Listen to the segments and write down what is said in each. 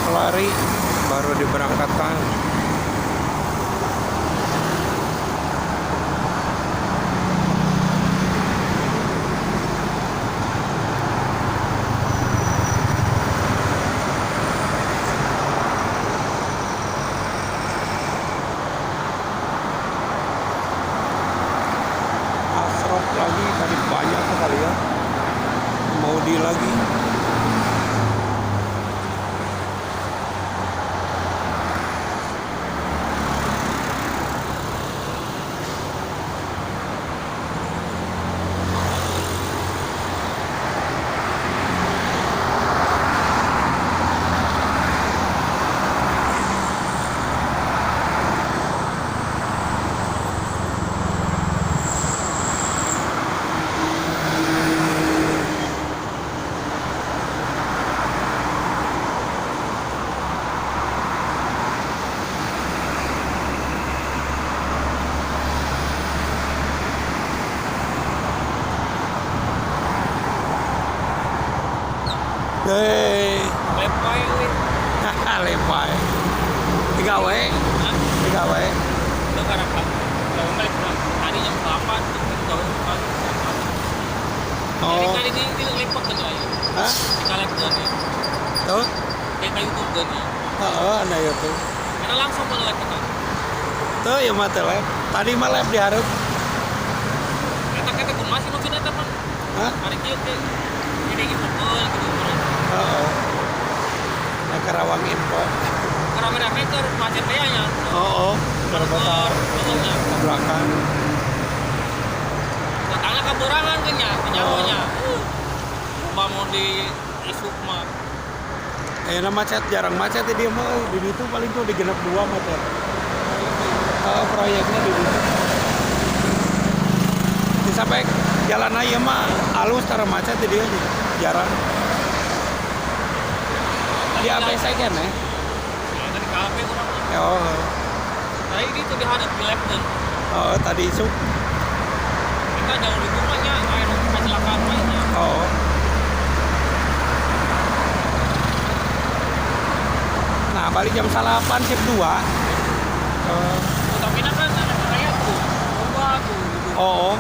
Kelari baru diberangkatkan. Asrop lagi tadi banyak sekali ya. Mau di lagi. Hei, Lepai we. Lepai. Tiga we, Hah? tiga we. Itu karena kalau balik tadi jam 8 itu Oh, Jadi kali ini lepot kan ayo. hah? Dikalepkeun ya. Tuh? Kayak kayu YouTube ya. Heeh, ada YouTube. Karena langsung mana lepot. Tuh ya mah teh lep. Tadi mah lep dihareup. Eta kata kumaha sih maksudnya eta mah? Hah? Hari kieu teh jadi gitu gitu. Heeh. Nah, Karawang Info. Rame-rame ke macet teh nya. Oh, oh. Ke nya. Ke belakang. Datangnya ke borangan kan nya, nyahonya. Loba mau di isuk mah. Ayeuna macet, jarang macet di dia mah euy. Di ditu paling tuh di genep 2 macet. Heeh, proyeknya di ditu. Di sampai jalan aja mah alus tara macet di dia jarang. Di ABC kan ya? Tadi kafe urang mah. Oh, Tadi itu dihadap di lepkeun. oh, tadi isuk. Kita jauh di rumahnya, air kecelakaan mah nya. Oh. Nah, balik jam 8 shift 2. Oh, Tapi kan ada raya tuh. Loba tuh. oh.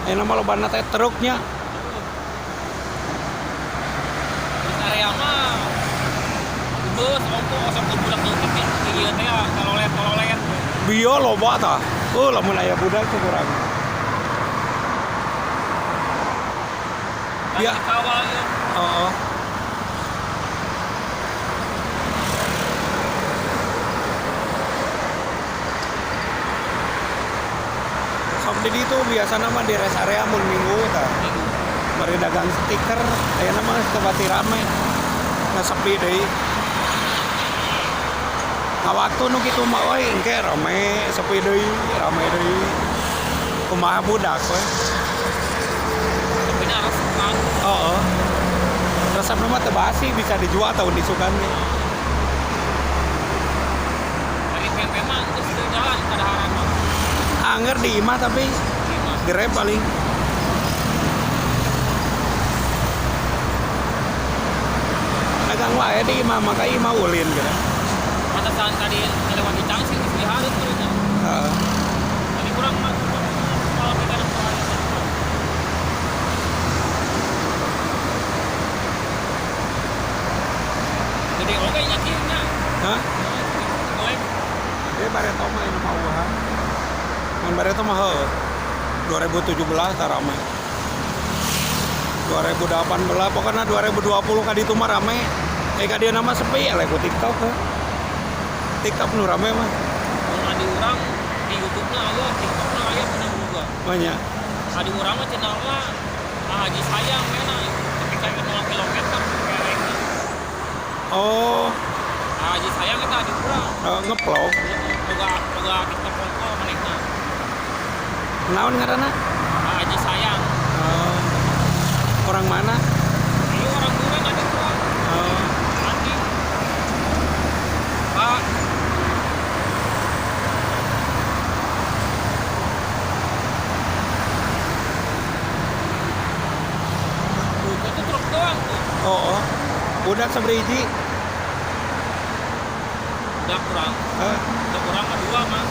Ini mah lobana teh truknya. Terus area mah bus ongko osok ke budak leutik teh ieu teh tololet-tololet. Bio loba tah. Oh, lamun aya budak tuh kurang. Ya. Ya. Kawal ieu. Oh, oh. Sok di ditu biasana mah di rest area mun minggu tah. Bari dagang stiker, ayeuna mah geus teu bati rame. Nggak sepi deui. Nah, waktu nu kitu mah euy engke rame, sepi deui, rame deui. Kumaha budak we. Tapi na resep kan. Oh, oh. Resepna mah teu basi bisa dijual tahun disukan ge. Dari PP mah geus teu jalan kadaharan mah. Anger di imah tapi Lima. Grab paling. Dagang wae di imah maka imah ulin gitu. Pantesan tadi lewat di Cangsi geus dihareup terus. Heeh. Tadi kurang mah kalau kita ada gede oge nya kieu nya. Hah? Goeng. Dia bareto mah ini mah uahan. Mun bareto mah heuh. 2017 tah rame. 2018 pokoknya 2020 ka ditu mah rame. Eh ka dieu mah sepi eleh ku TikTok heuh. TikTok nu rame mah. Mun adi urang di YouTube-na aya, TikTok-na aya cenah juga. Banyak. Adi urang mah cenah mah Haji sayang mena tapi ka 0 kilometer kerekna. Oh, Haji sayang eta adi urang. Ngeplog. Boga boga TikTok ongko manehna. Naon ngaranna? Haji sayang. Oh. Orang mana? Ieu orang Duren adi urang. Oh. Andi. Pak. Tuh, itu truk doang tuh. Oh, oh. Budak sabaraha? Udah kurang. Udah kurang mah 2 mah.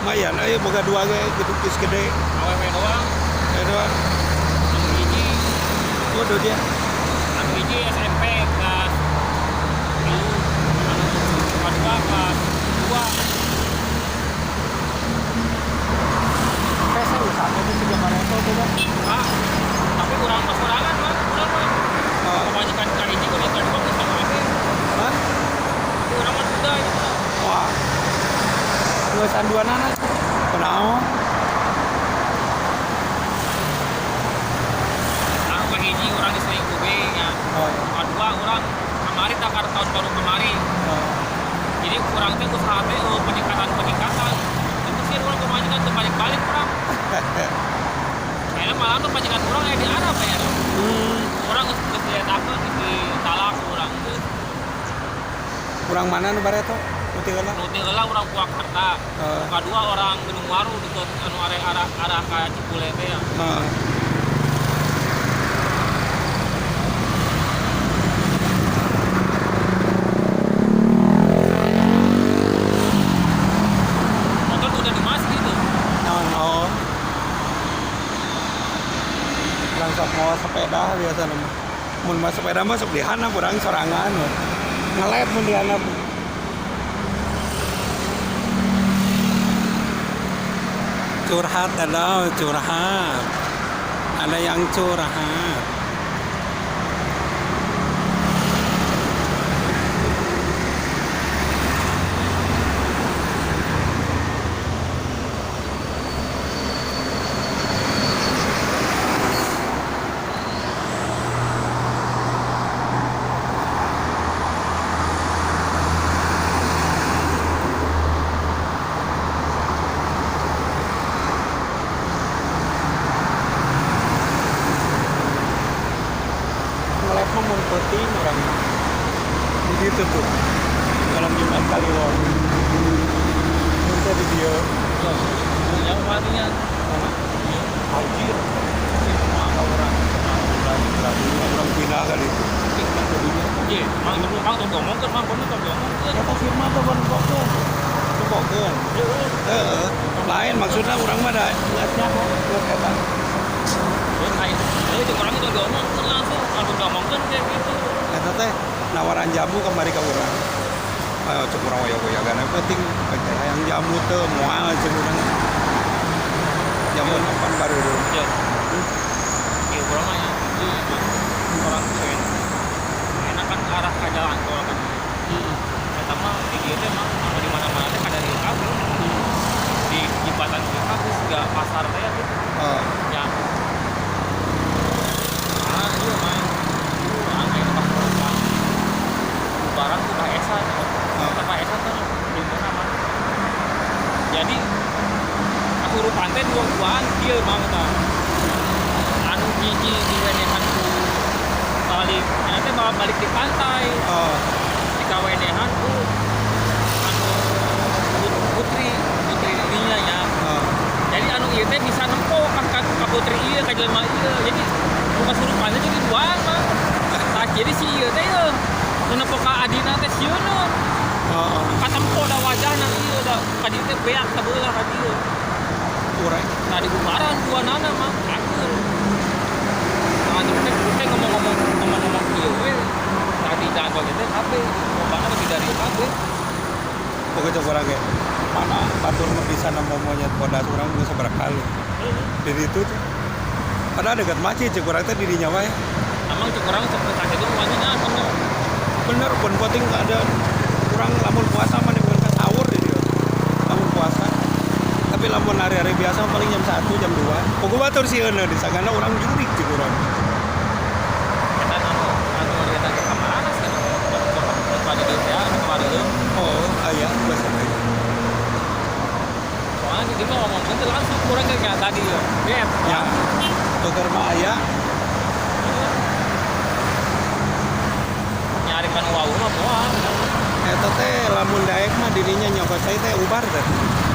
Lumayan euy boga 2 ge gitu geus gede. Awewe doang. Awewe doang. Anu hiji. Waduh dia. Anu hiji SMP kelas 3. Anu kedua kelas 2. Pesa usaha itu tiga bareto tuh kan. Ah, tapi kurang pas kurangan mah, kurang mah. Kebanyakan kali hiji kudu kedua geus sama kabeh. Hah? Tapi urang mah duda itu. Wah. Geus duanana. Kunaon? Anu kahiji urang diselingkuh we nya. Kadua urang kamari takar tahun baru kamari. Jadi urang teh usaha teh peningkatan-peningkatan. Itu sih urang kebanyakan teu balik-balik urang. Kayaknya malah tuh majikan urang aya di Arab ya. Urang geus dietakeun geus ditalak urang geus. Urang mana nu bareto? Nu ti heula? Nu ti heula urang Purwakarta. Kadua orang Gunung Waru deket anu arah arah ka Cipule teh ya. Motor udah dimas gitu. Naon oh. Urang sok mawa sepeda biasa mah. Mun mah sepeda mah sok dihanap urang sorangan. Ngelet mun dihanap. Curhat ada, curhat. Ada yang curhat. Penting orang begitu tuh malam Jumat kali loh nanti di dia yang matinya anjir orang orang pindah kali itu iya mang mang tuh ngomongkeun mang kono tuh ngomongkeun eta firma tuh kono bokeun tuh bokeun heeh lain maksudnya urang mah da geus nyaho geus eta. Itu orang itu diomongkeun langsung, langsung diomongkeun kayak gitu. Eta teh nawaran jamu kemari ka urang. Ayo cek urang waya-waya penting hayang jamu teu moal cek urang. Jamu kapan baru dulu. Iya. Iya urang mah ya. Orang tuh enak kan ke arah ke jalan tol kan. Eta mah di dieu teh mah di mana-mana teh kada di kabeh. Di jembatan ieu kabeh siga pasar teh gitu. Ya. Iya mah, urang ayeuna pas bukan barang tuh Pak Esa, Pak Esa tuh di mana mah. Jadi kasurupan teh dua-duaan kieu mang tah. Anu hiji diwenehan ku balik, nya teh bawa balik di pantai. Dikawenehan ku anu putri, putri dirinya nya. Jadi anu ieu teh bisa nempo ka putri ieu ka jelema ieu. Jadi kasurupannya jadi duaan mah. Nah, jadi si ieu teh ieu nu nempo ka adina teh sieun. Katempo da wajahna ieu da ka dieu teh beak sabelah ka dieu. Urang. Nah digubaran duanana mah kakeul. Nah teh teh ngomong-ngomong kieu we. Nah di jalan tol teh kabeh, lobana lebih dari kabeh. Pokoke cek urang ge. Mana batur mah bisa nemu monyet bodas urang geus sabaraha kali. Di ditu teh. Padahal dekat masjid cek urang teh di dinya wae. Emang cek urang cek ka situ wanginya bener. Bener pun penting ada urang lamun puasa mah di ka sahur di dieu. Lamun puasa. Tapi lamun hari-hari biasa paling jam 1, jam 2. Pokoke batur sieun di sagana urang jurik cek urang. Eta anu anu eta ke kamarana sih anu pada di teh anu kamari. Oh, aya biasa aya. Soalnya di dieu mah ngomongkeun teh langsung urang ge kayak tadi ya. Bet. Ya. Tuker mah aya. Nyarikan wau mah moal. Eta teh lamun daek mah dirinya nyokot cai teh ubar teh.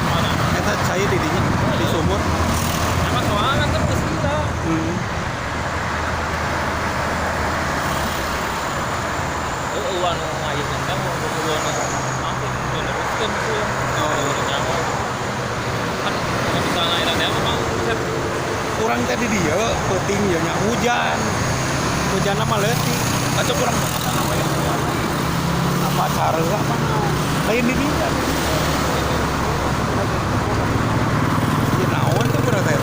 Mana? Eta cai dirinya di sumur. Emang soalnya kan geus gila. peuting ye nya hujan. Hujanna mah leutik. Atuh kurang masalah we. Apa sareuh apa naon. Lain di dinya. Ieu naon teh urang teh.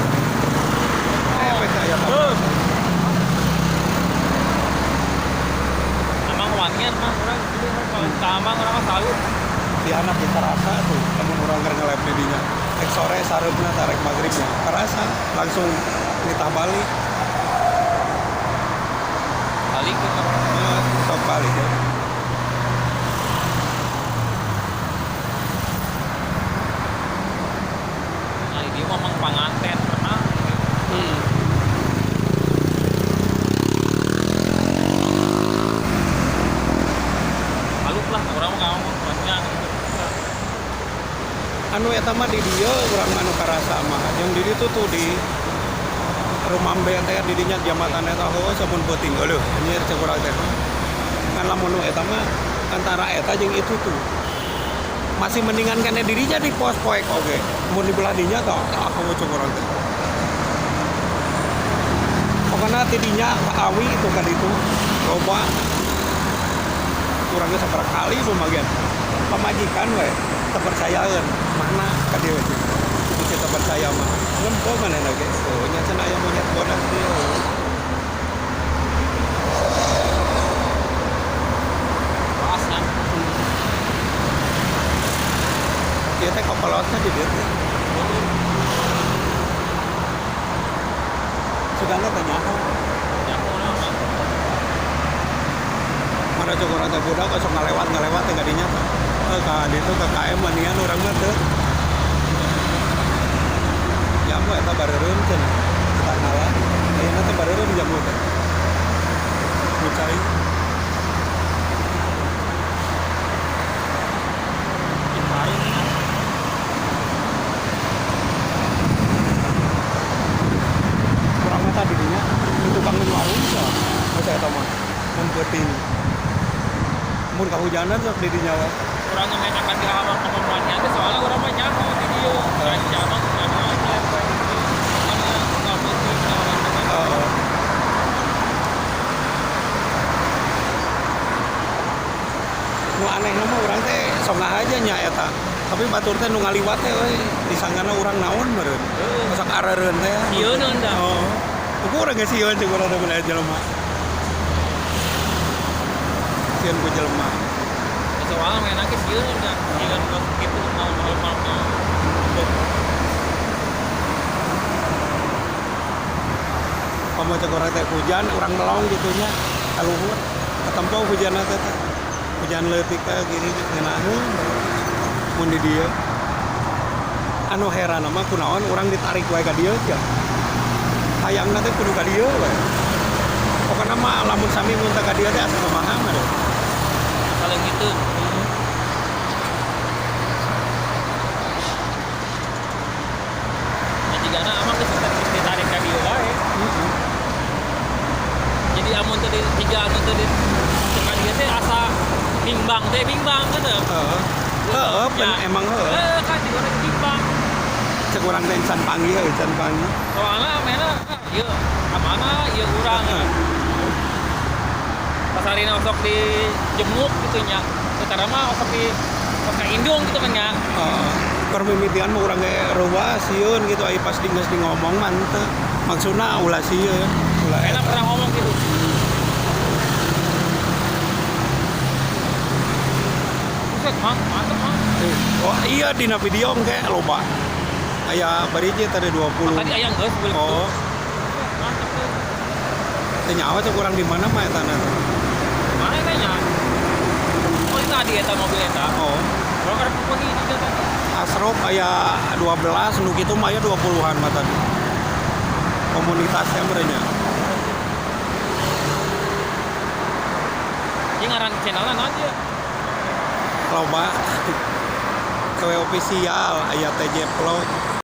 Efek aya tambah. Amang wangian mah urang kitu mah amang urang mah salut. Di anak kita rasa tuh lamun urang keur ngelep di dinya. Rek sore sareupna tarek magribnya. Karasa langsung nitah balik. Balik gitu. Sok balik ya. Nah, dia ngomong panganten pernah. Malu lah orang mah ngomong maksudnya gitu. Anu eta mah di dieu urang mah anu karasa mah. Jeung di ditu tuh di Rumambe teh di dinya jambatan eta heueuh sampun peuting eueuh anjir cek urang teh. Kan lamun nu eta mah antara eta jeung itu tuh. Masih mendingan kana dirinya di pos poek oge. Mun di belah dinya tah aku cek urang teh. Pokona ti dinya ka awi itu ka ditu loba. Urangnya sabaraha kali lumayan. Pamajikan we teu percayaeun mana ka dieu teh. Kudu kita percaya mah. Nempo manehna ge. Oh nya cenah aya monyet bodas dieu. Pasnya. Ieu teh kopelotna di dieu teh. Sugana teh nyaho. Nyaho naon. Mana cek urang teh budak sok ngalewat-ngalewat teh ka dinya teh. Ka ditu ka KM mendingan urang mah teu. Jamu eta bareureum cenah. Kita ngalah. Ayeuna teh bareureum jamu teh. Nu cai. Urang mah tadi dinya di tukangan warung teh. Geus eta mah mun peuting. Mun kahujanan sok di dinya we. Urang ngemenakan di awal pengumumannya teh soalnya urang mah nyaho di dieu. Urang jamang nyaho aja. Nu anehna mah urang teh sok aja nya eta. Tapi batur teh nu ngaliwat teh euy disangkana urang naon meureun. Sok areureun teh. Sieun da. Oh. Ku urang ge sieun cek urang teh mun aya jelema. Sieun ku jelema. Soalnya mainan ge sieun da. Sieun kitu naon malam-malam. Komo cek urang teh hujan, urang melong gitu nya ka luhur. Ketempo hujanna teh. Hujan leutik teh gini ngeunaheun mun di dieu. Anu heran mah kunaon urang ditarik wae ka dieu sia. Hayangna teh kudu ka dieu wae. Pokona mah lamun sami mun teh ka dieu teh asa kumaha mah deh. Kalau gitu. Nah, jigana amang geus ditarik ka dieu wae. Jadi amun teh tiga anu teh ka dieu teh asa bimbang teh bimbang gitu. Heeh. Heeh, emang heeh. Heeh, kan di urang bimbang. Cek urang teh can panggih euy, can panggih. Soalna mena ieu ka mana ieu urang. Pas harina osok dijemuk gitu nya. Sekarang mah osok di osok ka indung gitu kan nya. Heeh. Keur mimitian mah urang ge reuwas sieun gitu ai pas di geus di ngomong mah henteu. Maksudna ulah sieun, ulah Enak eta. pernah ngomong gitu. Buset, Mang, mantep, Mang. Oh iya dina video engke loba. Aya bariji tadi 20. Tadi aya geus beli. Oh, Mantep tuh. teh nyawa cek urang di mana mah eta na teh. Mana teh nya? Oh, itu tadi eta mobil eta. Oh, Urang kada pagi ini teh tadi. Asrop aya 12 nu kitu mah aya 20-an mah tadi. Komunitasnya merenya. Ieu ngaran channelna naon ieu? Loba. KW official aya TJ Vlog.